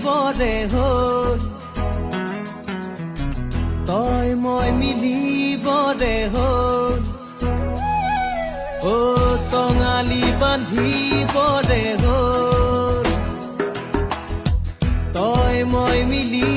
মিলিবৰে হ'ল, তই মই মিলিবৰে হ'ল। অ টঙালি বান্ধিবৰে হ'ল, তই মই মিলি